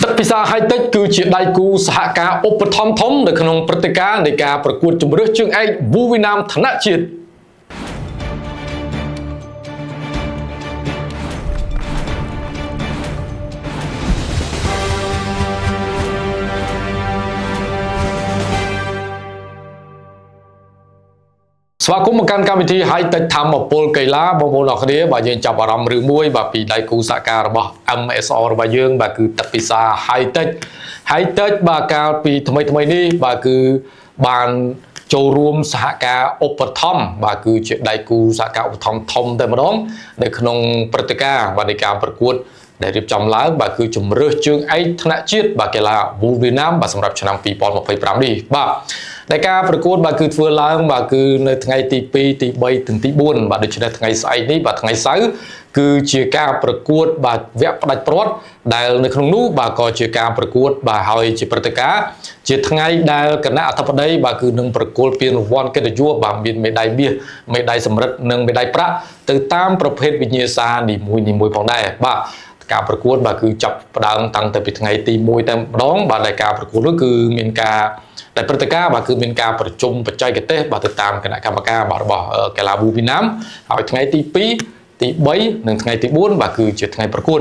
ទឹកពិសាហៃតិចគឺជាដៃគូសហការឧបត្ថម្ភធំនៅក្នុងព្រឹត្តិការណ៍នៃការប្រកួតជម្រើសជើងឯកវូវីណាមថ្នាក់ជាតិ។ ស្វាគមន៍មកកាន់កម្មវិធី High Tech ធម្មពលកីឡាបងប្អូនអរគ្នាបាទយើងចាប់អារម្មណ៍រឿងមួយបាទពីដៃគូសហការរបស់ MSR របស់យើងបាទគឺទឹកពិសា High Tech High Tech បាទកាលពីថ្មីថ្មីនេះបាទគឺបានចូលរួមសហការឧបត្ថម្ភបាទគឺជាដៃគូសហការឧបត្ថម្ភធំតែម្ដងនៅក្នុងព្រឹត្តិការណ៍បាទនៃការប្រកួតដែលរៀបចំឡើងបាទគឺជំរើសជើងឯកថ្នាក់ជាតិបាទកីឡាវូវៀតណាមបាទសម្រាប់ឆ្នាំ2025នេះបាទដែលការប្រកួតបាទគឺធ្វើឡើងបាទគឺនៅថ្ងៃទី2ទី3និងទី4បាទដូច្នេះថ្ងៃស្អែកនេះបាទថ្ងៃសៅរ៍គឺជាការប្រកួតបាទវគ្គផ្ដាច់ព្រាត់ដែលនៅក្នុងនោះបាទក៏ជាការប្រកួតបាទហើយជាព្រឹត្តិការណ៍ជាថ្ងៃដែលគណៈអធិបតីបាទគឺនឹងប្រគល់ពានរង្វាន់កិត្តិយសបាទមានមេដាយមាសមេដាយសំរឹទ្ធនិងមេដាយប្រាក់ទៅតាមប្រភេទវិញ្ញាសានីមួយៗផងដែរបាទការប្រកួតបាទគឺចាប់ផ្ដើមតាំងតែពីថ្ងៃទី1តែម្ដងបាទដែលការប្រកួតនោះគឺមានការដែលព្រឹត្តិការណ៍បាទគឺមានការប្រជុំបច្ចេកទេសបាទទៅតាមគណៈកម្មការបាទរបស់កីឡាវូវៀតណាមហើយថ្ងៃទី2ទី3និងថ្ងៃទី4បាទគឺជាថ្ងៃប្រកួត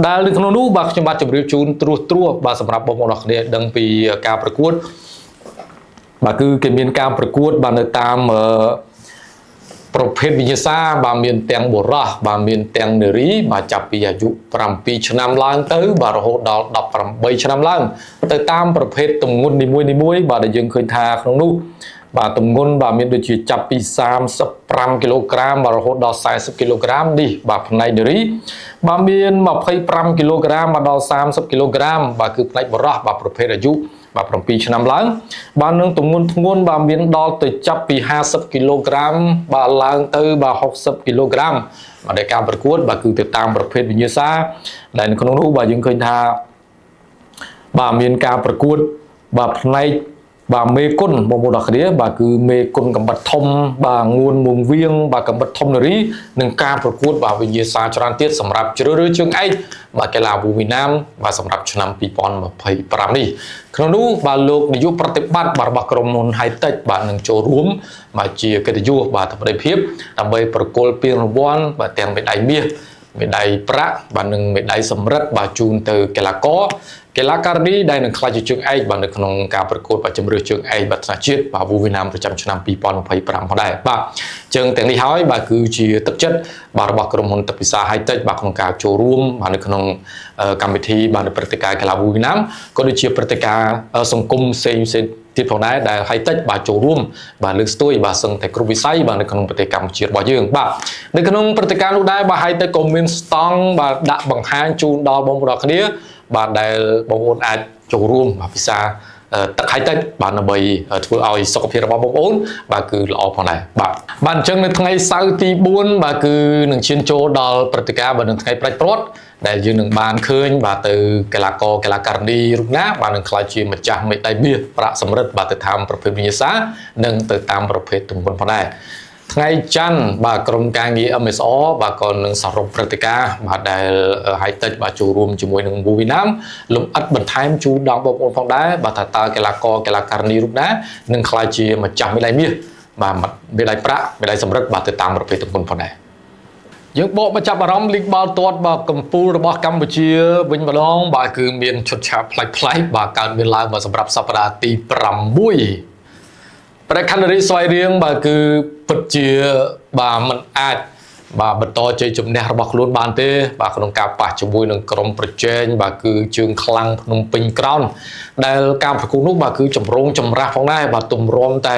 ដែលនៅក្នុងនោះបាទខ្ញុំបាទជម្រាបជូនត្រួសត្រាសបាទសម្រាប់បងប្អូនអរគ្នាដឹងពីការប្រកួតបាទគឺគេមានការប្រកួតបាទនៅតាមប្រភេទវិញ្ញាសាបាទមានទាំងបុរសបាទមានទាំងនារីបាទចាប់ពីអាយុ7ឆ្នាំឡើងទៅបាទរហូតដល់18ឆ្នាំឡើងទៅតាមប្រភេទទម្ងន់នីមួយៗបាទដែលយើងឃើញថាក្នុងនោះបាទទម្ងន់បាទមានដូចជាចាប់ពី35គីឡូក្រាមបាទរហូតដល់40គីឡូក្រាមនេះបាទផ្នែកនារីបាទមាន25គីឡូក្រាមមកដល់30គីឡូក្រាមបាទគឺផ្នែកបុរសបាទប្រភេទអាយុបាទ7ឆ្នាំឡើងបាទនឹងទម្ងន់ធ្ងន់បាទមានដល់ទៅចាប់ពី50គីឡូក្រាមបាទឡើងទៅបាទ60គីឡូក្រាមបាទដែលការប្រកួតបាទគឺទៅតាមប្រភេទវិញ្ញាសាដែលនៅក្នុងនោះបាទយើងឃើញថាបាទមានការប្រកួតបាទផ្នែកបាទមេគុណបងប្អូនអរគ្នាបាទគឺមេគុណកំបិតធំបាទងួនមុងវៀងបាទកំបិតធំនារីនិងការប្រកួតបាទវិញ្ញាសាច្រើនទៀតសម្រាប់ជ្រើសរើសជើងឯកបាទកីឡាវូវៀតណាមបាទសម្រាប់ឆ្នាំ2025នេះក្នុងនោះបាទលោកនាយកប្រតិបត្តិបាទរបស់ក្រុមហ៊ុន High Tech បាទនឹងចូលរួមបាទជាកិត្តិយសបាទធិបតីភាពដើម្បីប្រគល់ពានរង្វាន់បាទទាំងមេដាយមាសមេដាយប្រាក់បាទនិងមេដាយសំរឹទ្ធបាទជូនទៅកីឡាករកីឡាការិនីដែលនឹងក្លាយជាជើងឯកបាទនៅក្នុងការប្រកួតបាទជម្រើសជើងឯកបាទថ្នាក់ជាតិបាទវូវៀតណាមប្រចាំឆ្នាំ2025ផងដែរបាទជើងទាំងនេះហើយបាទគឺជាទឹកចិត្តបាទរបស់ក្រុមហ៊ុនទឹកពិសា High Tech បាទក្នុងការចូលរួមបាទនៅក្នុងកម្មវិធីបាទនៅព្រឹត្តិការណ៍កីឡាវូវៀតណាមក៏ដូចជាព្រឹត្តិការណ៍សង្គមផ្សេងផ្សេងទៀតផងដែរដែល High Tech បាទចូលរួមបាទលើកស្ទួយបាទសឹងតែគ្រប់វិស័យបាទនៅក្នុងប្រទេសកម្ពុជារបស់យើងបាទនៅក្នុងព្រឹត្តិការណ៍នោះដែរបាទ High Tech ក៏មានស្តង់បាទដាក់បង្ហាញជូនដល់បងប្អូនអរគ្នាបាទដែលបងប្អូនអាចចូលរួមបាទពិសាទឹកហៃតិចបាទដើម្បីធ្វើឲ្យសុខភាពរបស់បងប្អូនបាទគឺល្អផងដែរបាទបាទអញ្ចឹងនៅថ្ងៃសៅរ៍ទី4បាទគឺនឹងឈានចូលដល់ព្រឹត្តិការណ៍បាទនឹងថ្ងៃប្រាច់ព្រាត់ដែលយើងនឹងបានឃើញបាទទៅកីឡាករកីឡាការិនីរូបណាបាទនឹងក្លាយជាម្ចាស់មេដាយមាសប្រាក់សំរិទ្ធបាទទៅតាមប្រភេទវិញ្ញាសានិងទៅតាមប្រភេទទម្ងន់ផងដែរថ្ងៃច័ន្ទបាទក្រុមការងារ MSR បាទក៏នឹងសរុបព្រឹត្តិការណ៍បាទដែល High Tech បាទចូលរួមជាមួយនឹងវូវៀតណាមលំអិតបន្ថែមជូនដល់បងប្អូនផងដែរបាទថាតើកីឡាករកីឡាការិនីរូបណានឹងក្លាយជាម្ចាស់មេដាយមាសបាទមេដាយប្រាក់មេដាយសំរឹទ្ធបាទទៅតាមប្រភេទទម្ងន់ផងដែរយើងបកមកចាប់អារម្មណ៍លីកបាល់ទាត់បាទកម្ពុជារបស់កម្ពុជាវិញម្ដងបាទគឺមានឈុតឆាកប្លែកៗបាទកើតមានឡើងបាទសម្រាប់សប្តាហ៍ទី6ប្រខណ្ឌរីស្វាយរៀងបាទគឺពិតជាបាទมันអាចបាទបន្តជ័យជំនះរបស់ខ្លួនបានទេបាទក្នុងការប៉ះជាមួយនឹងក្រុមប្រជែងបាទគឺជើងខ្លាំងភ្នំពេញក្រោនដែលការប្រកួតនោះបាទគឺចម្រូងចម្រាសផងដែរបាទទម្រាំតែ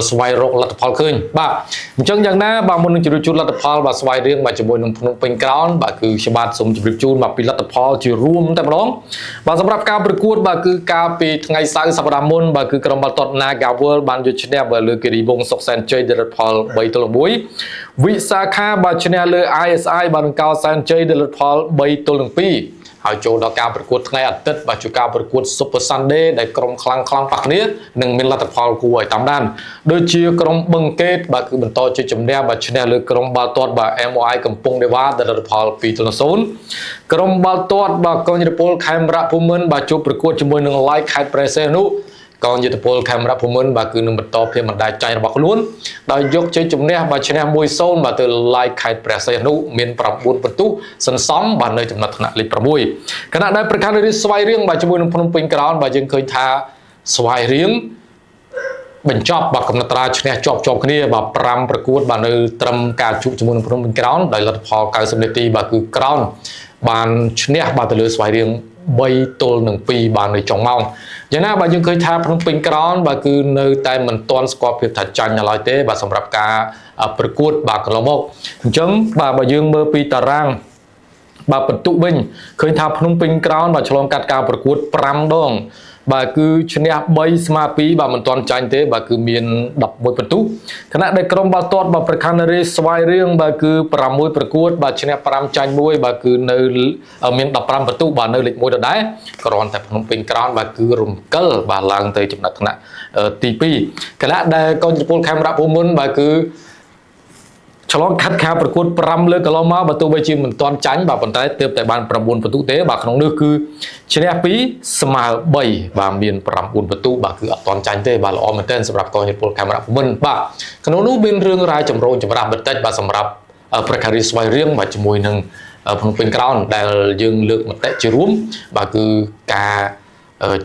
ស្វែងរកលទ្ធផលឃើញបាទអញ្ចឹងយ៉ាងណាបាទមុននឹងជម្រាបជូនលទ្ធផលបាទស្វាយរៀងបាទជាមួយនឹងភ្នំពេញក្រោនបាទគឺខ្ញុំបាទសូមជម្រាបជូនបាទពីលទ្ធផលជារួមតែម្ដងបាទសម្រាប់ការប្រកួតបាទគឺកាលពីថ្ងៃសៅរ៍សប្តាហ៍មុនបាទគឺក្រុមបាល់ទាត់ Naga World បានយកឈ្នះបាទលើគិរីវង្សសុកសែនជ័យដោយលទ្ធផល3-1វិសាខាបាទឈ្នះលើ ISI បាទនឹងកោសែនជ័យដោយលទ្ធផល3-2 ហើយចូលដល់ការប្រកួតថ្ងៃអាទិត្យបាទជាការប្រកួត Super Sunday ដែលក្រុមខ្លាំងខ្លាំងប៉ះគ្នានឹងមានលទ្ធផលគួរឲ្យតាមដានដូចជាក្រុមបឹងកេតបាទគឺបន្តជាជំនះបាទឈ្នះលើក្រុមបាល់ទាត់បាទ MOI កំពង់ដេវ៉ាដែលលទ្ធផល2-0ក្រុមបាល់ទាត់បាទកងយុទ្ធពលខេមរៈភូមិន្ទបាទជួបប្រកួតជាមួយនឹង Like ខេត្តព្រះសីហនុកងយុទ្ធពលខេមរៈភូមិន្ទបាទគឺនឹងបន្តភាពមិនដែលចាញ់របស់ខ្លួនដោយយកជ័យជំនះបាទឈ្នះ1-0បាទទៅ Like ខេត្តព្រះសីហនុមាន9ពិន្ទុសន្សំបាទនៅចំណាត់ថ្នាក់លេខ6ខណៈដែលប្រខានរាជស្វាយរៀងបាទជាមួយនឹងភ្នំពេញក្រោនបាទយើងឃើញថាស្វាយរៀងបញ្ចប់បាទកំណត់ត្រាឈ្នះជាប់ជាប់គ្នាបាទ5ប្រកួតបាទនៅត្រឹមការជួបជាមួយនឹងភ្នំពេញក្រោនដោយលទ្ធផល90នាទីបាទគឺក្រោនបានឈ្នះបាទទៅលើស្វាយរៀង3-2បាទនៅចុងម៉ោងយ៉ាងណាបាទយើងឃើញថាភ្នំពេញក្រោនបាទគឺនៅតែមិនទាន់ស្គាល់ភាពថាចាញ់នៅឡើយទេបាទសម្រាប់ការប្រកួតបាទកន្លងមកអញ្ចឹងបាទបើយើងមើលពីតារាងបាទបន្ទុកវិញឃើញថាភ្នំពេញក្រោនបាទឆ្លងកាត់ការប្រកួត5ដងបាទគឺឈ្នះ3ស្មើ2បាទមិនទាន់ចាញ់ទេបាទគឺមាន11ពិន្ទុខណៈដែលក្រុមបាល់ទាត់បាទប្រខានរាជស្វាយរៀងបាទគឺ6ប្រកួតបាទឈ្នះ5ចាញ់1បាទគឺនៅមាន15ពិន្ទុបាទនៅលេខ1ដដែលគ្រាន់តែភ្នំពេញក្រោនបាទគឺរំកិលបាទឡើងទៅចំណាត់ថ្នាក់ទី2ខណៈដែលកងជពលខេមរៈភូមិន្ទបាទគឺឆ្លងកាត់ការប្រកួត5លើកកន្លងមកបើទោះបីជាមិនទាន់ចាញ់បាទប៉ុន្តែទើបតែបាន9ពិន្ទុទេបាទក្នុងនោះគឺឈ្នះ2ស្មើ3បាទមាន9ពិន្ទុបាទគឺអត់ទាន់ចាញ់ទេបាទល្អមែនទែនសម្រាប់កងជពលកាមេរ៉ាភូមិន្ទបាទក្នុងនោះមានរឿងរ៉ាវចម្រូងចម្រាសបន្តិចបាទសម្រាប់ប្រការីស្វាយរៀងបាទជាមួយនឹងភ្នំពេញក្រោនដែលយើងលើកមតិជារួមបាទគឺការ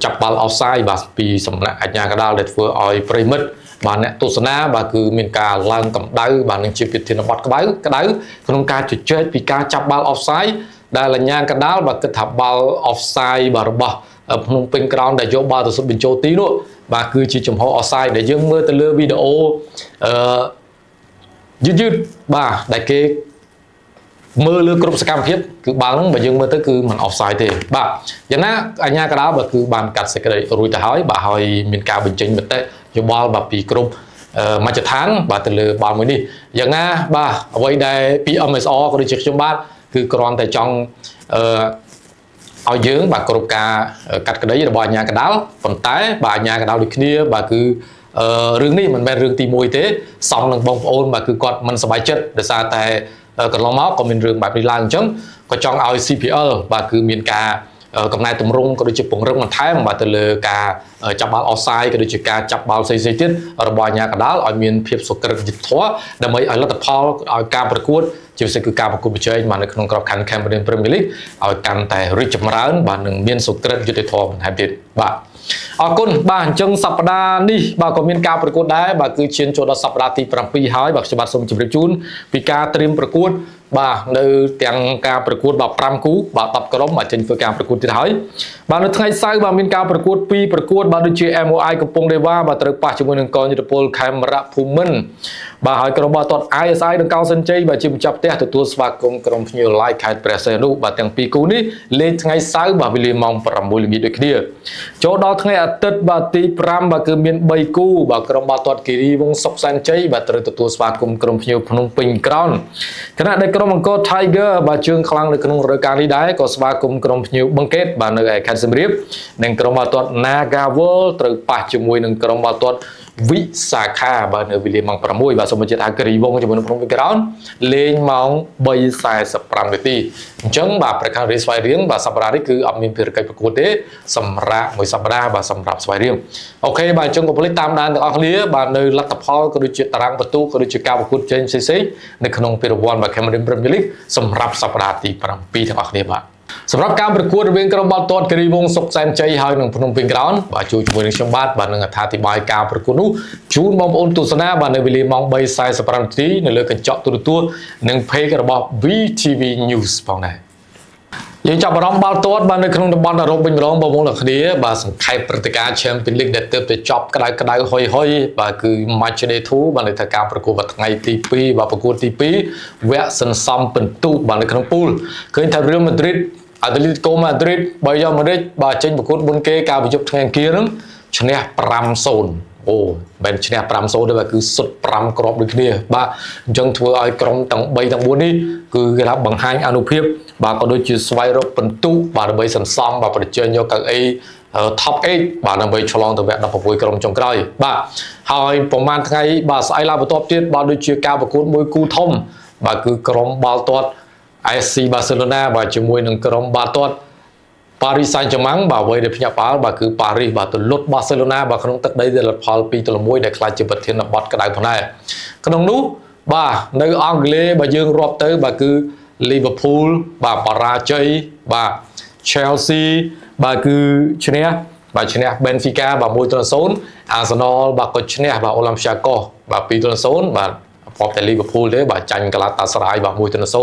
ចាប់បាល់អហ្វសាយបាទពីសំណាក់អាជ្ញាកណ្ដាលដែលធ្វើឲ្យប្រិមិត្តបាទអ្នកទស្សនាបាទគឺមានការឡើងកម្ដៅបាទនឹងជាប្រធានបទក្តៅក្តៅក្នុងការជជែកពីការចាប់បាល់អហ្វសាយដែលអាជ្ញាកណ្ដាលបាទគិតថាបាល់អហ្វសាយបាទរបស់ភ្នំពេញក្រោនដែលយកបាល់ទៅសុទ្ធបញ្ចូលទីនោះបាទគឺជាចំហអហ្វសាយដែលយើងមើលទៅលើវីដេអូអឺយឺតយឺតបាទដែលគេមើលលើគ្រប់សកម្មភាពគឺបាល់ហ្នឹងបើយើងមើលទៅគឺមិនអហ្វសាយទេបាទយ៉ាងណាអាជ្ញាកណ្ដាលបាទគឺបានកាត់សេចក្តីរួចទៅហើយបាទហើយមានការបញ្ចេញមតិយោបល់បាទពីគ្រប់មជ្ឈដ្ឋានបាទទៅលើបាល់មួយនេះយ៉ាងណាបាទអ្វីដែលពី MSR ក៏ដូចជាខ្ញុំបាទគឺគ្រាន់តែចង់អឺឲ្យយើងបាទគ្រប់ការកាត់ក្តីរបស់អាជ្ញាកណ្ដាលប៉ុន្តែបាទអាជ្ញាកណ្ដាលដូចគ្នាបាទគឺរឿងនេះមិនមែនរឿងទី1ទេសំនឹងបងប្អូនបាទគឺគាត់មិនសប្បាយចិត្តដោយសារតែកន្លងមកក៏មានរឿងបែបនេះឡើងអញ្ចឹងក៏ចង់ឲ្យ CPL បាទគឺមានការកំណែតម្រង់ក៏ដូចជាពង្រឹងបន្ថែមបាទទៅលើការចាប់បាល់អហ្វសាយក៏ដូចជាការចាប់បាល់ផ្សេងៗទៀតរបស់អាជ្ញាកណ្ដាលឲ្យមានភាពសុក្រិតយុត្តិធម៌ដើម្បីឲ្យលទ្ធផលឲ្យការប្រកួតជាពិសេសគឺការប្រកួតប្រជែងបាទនៅក្នុងក្របខ័ណ្ឌ Cambodian Premier League ឲ្យកាន់តែរីកចម្រើនបាទនឹងមានសុក្រិតយុត្តិធម៌បន្ថែមទៀតបាទអរគុណបាទអញ្ចឹងសប្តាហ៍នេះបាទក៏មានការប្រកួតដែរបាទគឺឈានចូលដល់សប្តាហ៍ទី7ហើយបាទខ្ញុំបាទសូមជម្រាបជូនពីការត្រៀមប្រកួតបាទនៅទាំងការប្រកួតបាទ5គូបាទ10ក្រុមបាទចេញធ្វើការប្រកួតទៀតហើយបាទនៅថ្ងៃសៅរ៍បាទមានការប្រកួត2ប្រកួតបាទដូចជា MOI កំពង់ដេវ៉ាបាទត្រូវប៉ះជាមួយនឹងកងយុទ្ធពលខេមរៈភូមិន្ទបាទហើយក្រុមបាល់ទាត់ ISI និងកោសិនជ័យបាទជាម្ចាស់ផ្ទះទទួលស្វាគមន៍ក្រុមភ្ញៀវឡាយខេត្តព្រះសីហនុបាទទាំងពីរគូនេះលេងថ្ងៃសៅរ៍បាទវេលាម៉ោង6ល្ងាចដូចគ្នាចូលដល់ថ្ងៃអាទិត្យបាទទី5បាទគឺមាន3គូបាទក្រុមបាល់ទាត់គិរីវង្សសុកសែនជ័យបាទត្រូវទទួលស្វាគមន៍ក្រុមភ្ញៀវភ្នំពេញក្រោនខណៈដែលក្រុមអង្គរ Tiger បាទជើងខ្លាំងនៅក្នុងរដូវកាលនេះដែរក៏ស្វាគមន៍ក្រុមភ្ញៀវបឹងកេតបាទនៅឯខេត្តសៀមរាបនិងក្រុមបាល់ទាត់ Nagawal ត្រូវប៉ះជាមួយនឹងក្រុមបាល់ទាត់វិសាខាបាទនៅវេលាម៉ោង6បាទសូមបញ្ជាក់ថាគិរីវង្សជាមួយនឹងភ្នំពេញក្រោនលេងម៉ោង3:45នាទីអញ្ចឹងបាទប្រខានរាជស្វាយរៀងបាទសប្តាហ៍នេះគឺអត់មានភារកិច្ចប្រកួតទេសម្រាប់មួយសប្តាហ៍បាទសម្រាប់ស្វាយរៀង OK បាទអញ្ចឹងកុំភ្លេចតាមដានទាំងអស់គ្នាបាទនៅលទ្ធផលក៏ដូចជាតារាងពិន្ទុក៏ដូចជាការប្រកួតផ្សេងផ្សេងៗនៅក្នុងពានរង្វាន់បាទ Cameroon Premier League សម្រាប់សប្តាហ៍ទី7ទាំងអស់គ្នាបាទសម្រាប់ការប្រកួតរវាងក្រុមបាល់ទាត់គិរីវង្សសុកសែនជ័យហើយនិងភ្នំពេញក្រោនបាទជួយជាមួយនឹងខ្ញុំបាទបាទនឹងអត្ថាធិប្បាយការប្រកួតនោះជូនបងប្អូនទស្សនាបាទនៅវេលាម៉ោង3:45នាទីនៅលើកញ្ចក់ទូរទស្សន៍និង page របស់ VTV News ផងដែរយើងចាប់អារម្មណ៍បាល់ទាត់បាទនៅក្នុងតំបន់អឺរ៉ុបវិញម្ដងបងប្អូនទាំងគ្នាបាទសង្ខេបព្រឹត្តិការណ៍ Champions League ដែលទើបតែចប់ក្តៅក្តៅហុយហុយបាទគឺ Match Day 2បាទនៅថាការប្រកួតបាទថ្ងៃទី2បាទប្រកួតទី2វគ្គសន្សំពិន្ទុបាទនៅក្នុងពូលឃើញថា Real Madrid Atletico Madrid បាយយ៉ាម៉ាឌ្រីតបាទចេញប្រកួតមុនគេកាលពីយប់ថ្ងៃអង្គារហ្នឹងឈ្នះ5-0 អូមិនឈ្នះ5-0ទេបាទគឺសុទ្ធ5គ្រាប់ដូចគ្នាបាទអញ្ចឹងធ្វើឲ្យក្រុមទាំង3ទាំង4នេះគឺគេថាបង្ហាញអនុភាពបាទក៏ដូចជាស្វែងរកពិន្ទុបាទដើម្បីសន្សំបាទប្រជែងយកកៅអី top 8បាទដើម្បីឆ្លងទៅវគ្គ16ក្រុមចុងក្រោយបាទហើយប្រហែលថ្ងៃបាទស្អែកឡើងបន្ទាប់ទៀតបាទដូចជាការប្រកួតមួយគូធំបាទគឺក្រុមបាល់ទាត់ FC Barcelona បាទជាមួយនឹងក្រុមបាល់ទាត់ Paris Saint-Germain បាទអ្វីដែលភ្ញាក់ផ្អើលបាទគឺប៉ារីសបាទទលុតបាសេឡូណាបាទក្នុងទឹកដីដែលលទ្ធផល2-1ដែលក្លាយជាប្រធានបទក្តៅផងដែរក្នុងនោះបាទនៅអង់គ្លេសបើយើងរាប់ទៅបាទគឺ Liverpool បាទបរាជ័យបាទ Chelsea បាទគឺឈ្នះបាទឈ្នះ Benfica បាទ1-0 Arsenal បាទក៏ឈ្នះបាទ Olympiacos បាទ2-0បាទព្រមតែ Liverpool ទេបាទចាញ់ Galatasaray បាទ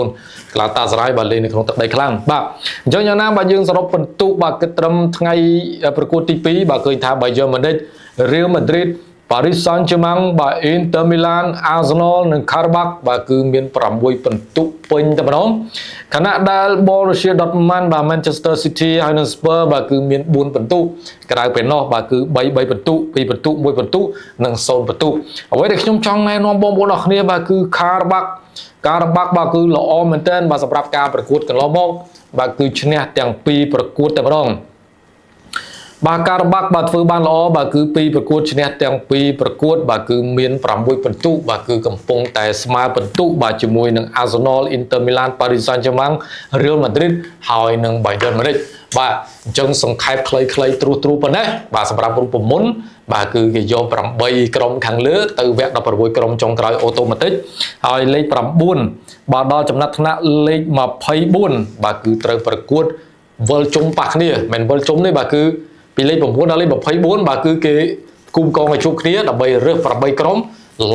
1-0 Galatasaray បាទលេងនៅក្នុងទឹកដីខ្លាំងបាទអញ្ចឹងយ៉ាងណាបាទយើងសរុបពិន្ទុបាទគិតត្រឹមថ្ងៃប្រកួតទី2បាទឃើញថា Bayern Munich Real Madrid Paris Saint-Germain បាទ Inter Milan Arsenal និង Qarabag បាទគឺមាន6ពិន្ទុពេញតែម្ដងខណៈដែល Borussia Dortmund បាទ Manchester City ហើយនិង Spurs បាទគឺមាន4ពិន្ទុក្រៅពីនោះបាទគឺ3 3ពិន្ទុ2ពិន្ទុ1ពិន្ទុនិង0ពិន្ទុអ្វីដែលខ្ញុំចង់ណែនាំបងប្អូនអរគ្នាបាទគឺ Qarabag Qarabag បាទគឺល្អមែនទែនបាទសម្រាប់ការប្រកួតកន្លងមកបាទគឺឈ្នះទាំងពីរប្រកួតតែម្ដងបាទ Qarabag បាទធ្វើបានល្អបាទគឺពីរប្រកួតឈ្នះទាំងពីរប្រកួតបាទគឺមាន6ពិន្ទុបាទគឺកំពុងតែស្មើពិន្ទុបាទជាមួយនឹង Arsenal Inter Milan Paris Saint-Germain Real Madrid ហើយនិង Bayern Munich បាទអញ្ចឹងសង្ខេបខ្លីៗត្រួសត្រាសប៉ុណ្ណេះបាទសម្រាប់រូបមន្តបាទគឺគេយក8ក្រុមខាងលើទៅវគ្គ16ក្រុមចុងក្រោយ automatic ហើយលេខ9បាទដល់ចំណាត់ថ្នាក់លេខ24បាទគឺត្រូវប្រកួតវិលជុំប៉ះគ្នាមិនវិលជុំទេបាទគឺពីលេខ9ដល់លេខ24បាទគឺគេគុំកងឲ្យជួបគ្នាដើម្បីរើស8ក្រុម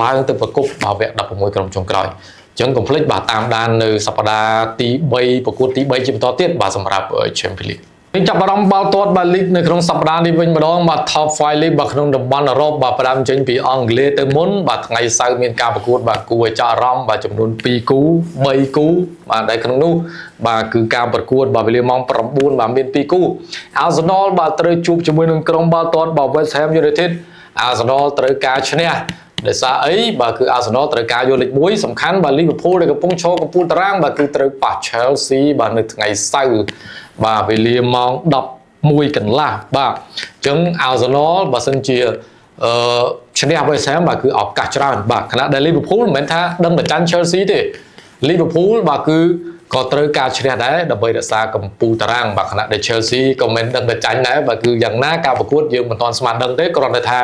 ឡើងទៅប្រគប់បាទវគ្គ16ក្រុមចុងក្រោយអញ្ចឹងកុំភ្លេចបាទតាមដាននៅសប្តាហ៍ទី3ប្រកួតទី3ជាបន្តទៀតបាទសម្រាប់ Champions League យើងចាប់អារម្មណ៍បាល់ទាត់បាទលីកនៅក្នុងសប្តាហ៍នេះវិញម្ដងបាទ Top 5 League បាទក្នុងតំបន់អឺរ៉ុបបាទផ្ដើមចេញពីអង់គ្លេសទៅមុនបាទថ្ងៃសៅរ៍មានការប្រកួតបាទគួរឲ្យចាប់អារម្មណ៍បាទចំនួន2គូ3គូបាទដែលក្នុងនោះបាទគឺការប្រកួតបាទវេលាម៉ោង9បាទមាន2គូ Arsenal បាទត្រូវជួបជាមួយនឹងក្រុមបាល់ទាត់បាទ West Ham United Arsenal ត្រូវការឈ្នះដោយសារអីបាទគឺ Arsenal ត្រូវការយកលេខ1សំខាន់បាទ Liverpool ដែលកំពុងឈរកំពូលតារាងបាទគឺត្រូវប៉ះ Chelsea បាទនៅថ្ងៃសៅរ៍បាទវេលាម៉ោង11កន្លះបាទអញ្ចឹង Arsenal បើសិនជាអឺឈ្នះ West Ham បាទគឺឱកាសច្រើនបាទខណៈដែល Liverpool មិនមែនថាដឹងតែចាញ់ Chelsea ទេ Liverpool បាទគឺក៏ត្រូវការឈ្នះដែរដើម្បីរក្សាកម្ពូលតារាងបាទខណៈដែល Chelsea ក៏មិនដឹងតែចាញ់ដែរបាទគឺយ៉ាងណាការប្រកួតយើងមិនទាន់ស្មានដឹងទេគ្រាន់តែថា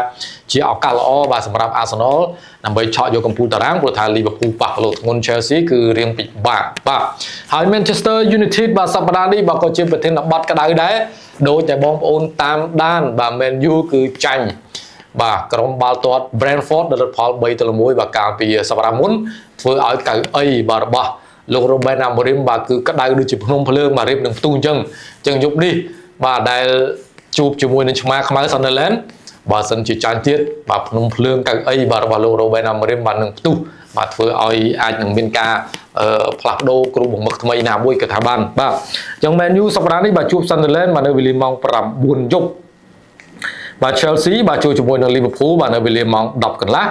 ជាឱកាសល្អបាទសម្រាប់ Arsenal ដើម្បីឆក់យកកម្ពូលតារាងព្រោះថា Liverpool ប៉ះគីឡូធ្ងន់ Chelsea គឺរៀងពិបាកបាទហើយ Manchester United បាទសប្តាហ៍នេះបាទក៏ជាប្រធានបទក្តៅដែរដោយតែបងប្អូនតាមដានបាទ Man U គឺចាញ់បាទក្រុមបាល់ទាត់ Brentford ដែលលទ្ធផល3-1បាទកាលពីសប្តាហ៍មុនធ្វើឲ្យកៅអីបាទរបស់លោក Ruben Amorim បាទគឺក្តៅដូចជាភ្នំភ្លើងបាទរៀបនឹងផ្ទុះអញ្ចឹងអញ្ចឹងយប់នេះបាទដែលជួបជាមួយនឹងឆ្មាខ្មៅ Sunderland បើសិនជាចាញ់ទៀតបាទភ្នំភ្លើងកៅអីបាទរបស់លោក Ruben Amorim បាទនឹងផ្ទុះបាទធ្វើឲ្យអាចនឹងមានការផ្លាស់ប្ដូរគ្រូបង្មឹកថ្មីណាមួយក៏ថាបានបាទអញ្ចឹង Man U សប្តាហ៍នេះបាទជួប Sunderland បាទនៅវេលាម៉ោង9យប់បាទ Chelsea បាទជួបជាមួយនឹង Liverpool បាទនៅវេលាម៉ោង10កន្លះ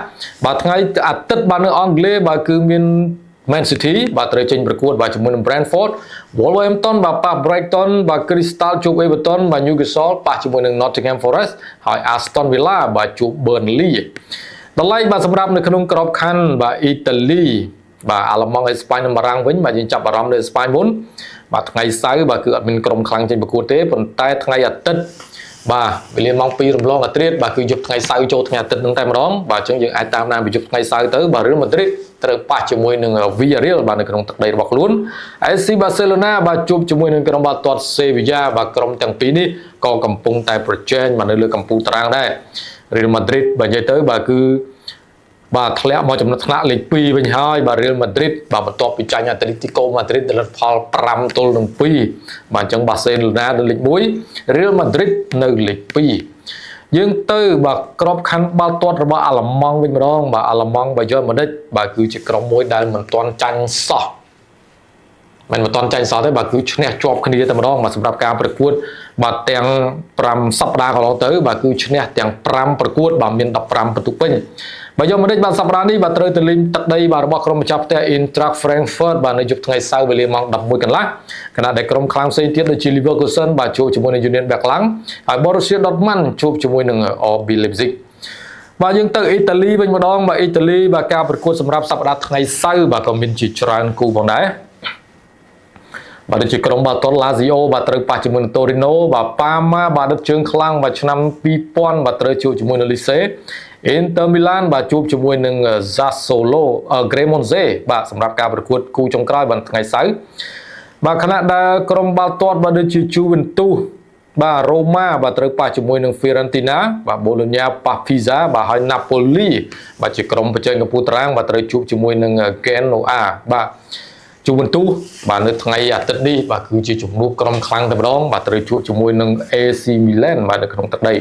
បាទថ្ងៃអាទិត្យបាទនៅអង់គ្លេសបាទគឺមាន Man City បាទត្រូវចេញប្រកួតបាទជាមួយនឹង Brentford Wolverhampton បាទប៉ះ Brighton បាទ Crystal ជួប Everton បាទ Newcastle ប៉ះជាមួយនឹង Nottingham Forest ហើយ Aston Villa បាទជួប Burnley តម្លៃបាទសម្រាប់នៅក្នុងក្របខ័ណ្ឌបាទអ៊ីតាលីបាទអាល្លឺម៉ង់អេស្ប៉ាញនិងបារាំងវិញបាទយើងចាប់អារម្មណ៍នៅអេស្ប៉ាញមុនបាទថ្ងៃសៅរ៍បាទគឺអត់មានក្រុមខ្លាំងចេញប្រកួតទេប៉ុន្តែថ្ងៃអាទិត្យបាទវេលាម៉ោង2រំលងអាធ្រាត្របាទគឺយប់ថ្ងៃសៅរ៍ចូលថ្ងៃអាទិត្យនឹងតែម្ដងបាទអញ្ចឹងយើងអាចតាមដានពីយប់ថ្ងៃសៅរ៍ទៅបាទ Real Madrid ត្រូវប៉ះជាមួយនឹង Villarreal បាទនៅក្នុងទឹកដីរបស់ខ្លួន FC Barcelona បាទជួបជាមួយនឹងក្រុមបាល់ទាត់ Sevilla បាទក្រុមទាំងពីរនេះក៏កំពុងតែប្រជែងបាទនៅលើកំពូលតារាងដែរ Real Madrid បាទនិយាយទៅបាទគឺបាទធ្លាក់មកចំណុចថ្នាក់លេខ2វិញហើយបាទ Real Madrid បាទបន្ទាប់ពីចាញ់ Atletico Madrid ដល់លទ្ធផល5ទល់នឹង2បាទអញ្ចឹង Barcelona នៅលេខ1 Real Madrid នៅលេខ2យើងទៅបាទក្របខ័ណ្ឌបាល់ទាត់របស់អាល្លឺម៉ង់វិញម្ដងបាទអាល្លឺម៉ង់ Bayern Munich បាទគឺជាក្រុមមួយដែលមិនទាន់ចាញ់សោះ មិនមិនតន់ចាញ់សោះទេបាទគឺឈ្នះជាប់គ្នាតែម្ដងបាទសម្រាប់ការប្រកួតបាទទាំង5សប្តាហ៍កន្លងទៅបាទគឺឈ្នះទាំង5ប្រកួតបាទមាន15ពិន្ទុពេញបាទយកមកនេះបាទសប្តាហ៍នេះបាទត្រូវទៅលេងទឹកដីបាទរបស់ក្រុមម្ចាស់ផ្ទះ Eintracht Frankfurt បាទនៅយប់ថ្ងៃសៅរ៍វេលាម៉ោង11កន្លះខណៈដែលក្រុមខ្លាំងផ្សេងទៀតដូចជា Leverkusen បាទជួបជាមួយនឹង Union Berlin ហើយ Borussia Dortmund ជួបជាមួយនឹង RB Leipzig។ បាទយើងទៅអ៊ីតាលីវិញម្ដងបាទអ៊ីតាលីបាទការប្រកួតសម្រាប់សប្តាហ៍ថ្ងៃសៅរ៍បាទក៏មានជាច្រើនគូផងដែរបាទដូចជាក្រុមបាល់ទាត់ Lazio បាទត្រូវប៉ះជាមួយនឹង Torino បាទ Parma បាទដឹកជើងខ្លាំងបាទឆ្នាំ2000បាទត្រូវជួបជាមួយនឹង Lecce Inter Milan បាទជួបជាមួយនឹង Sassuolo Cremonese បាទសម្រាប់ការប្រកួតគូចុងក្រោយបាទថ្ងៃសៅរ៍បាទខណៈដែលក្រុមបាល់ទាត់បាទដូចជា Juventus បាទ Roma បាទត្រូវប៉ះជាមួយនឹង Fiorentina បាទ Bologna ប៉ះ Pisa បាទហើយ Napoli បាទជាក្រុមប្រជែងកំពូលតារាងបាទត្រូវជួបជាមួយនឹង Genoa។ បាទ Juventus បាទនៅថ្ងៃអាទិត្យនេះបាទគឺជាជំនួបក្រុមខ្លាំងតែម្ដងបាទត្រូវជួបជាមួយនឹង AC Milan បាទនៅក្នុងទឹកដី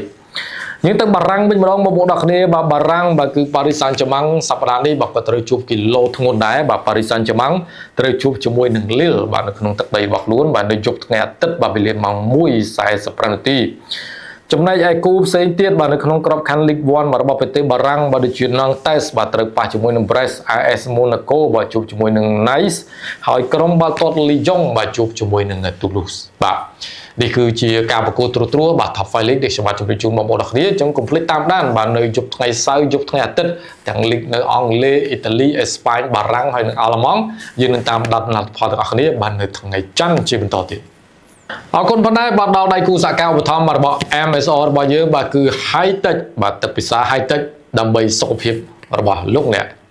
យើងទៅបារាំងវិញម្ដងបងប្អូនដល់គ្នាបាទបារាំងបាទគឺ Paris Saint-Germain សប្តាហ៍នេះបាទក៏ត្រូវជួបគីឡូធ្ងន់ដែរបាទ Paris Saint-Germain ត្រូវជួបជាមួយនឹង Lille បាទនៅក្នុងទឹកដីរបស់ខ្លួនបាទនៅយប់ថ្ងៃអាទិត្យបាទវេលាម៉ោង1:45នាទីចំណែកឯគូផ្សេងទៀតបាទនៅក្នុងក្របខ័ណ្ឌ Ligue 1បាទរបស់ប្រទេសបារាំងបាទដូចជា Nantes បាទត្រូវប៉ះជាមួយនឹង Brest AS Monaco បាទជួបជាមួយនឹង Nice ហើយក្រុមបាល់ទាត់ Lyon បាទជួបជាមួយនឹង Toulouse។ បាទនេះគឺជាការប្រកួតត្រួសត្រាបាទ Top 5 League ដែលខ្ញុំបាទជម្រាបជូនបងប្អូនអរគ្នាអញ្ចឹងកុំភ្លេចតាមដានបាទនៅយប់ថ្ងៃសៅរ៍យប់ថ្ងៃអាទិត្យទាំង League នៅអង់គ្លេសអ៊ីតាលីអេស្ប៉ាញបារាំងហើយនិងអាល្លឺម៉ង់យើងនឹងតាមដានលទ្ធផលទាំងអស់គ្នាបាទនៅថ្ងៃច័ន្ទជាបន្តទៀតអរគុណប៉ុណ្ណេះបាទដល់ដៃគូសហការឧបត្ថម្ភរបស់ MSR របស់យើងបាទគឺ High Tech បាទទឹកពិសា High Tech ដើម្បីសុខភាពរបស់លោកអ្នក។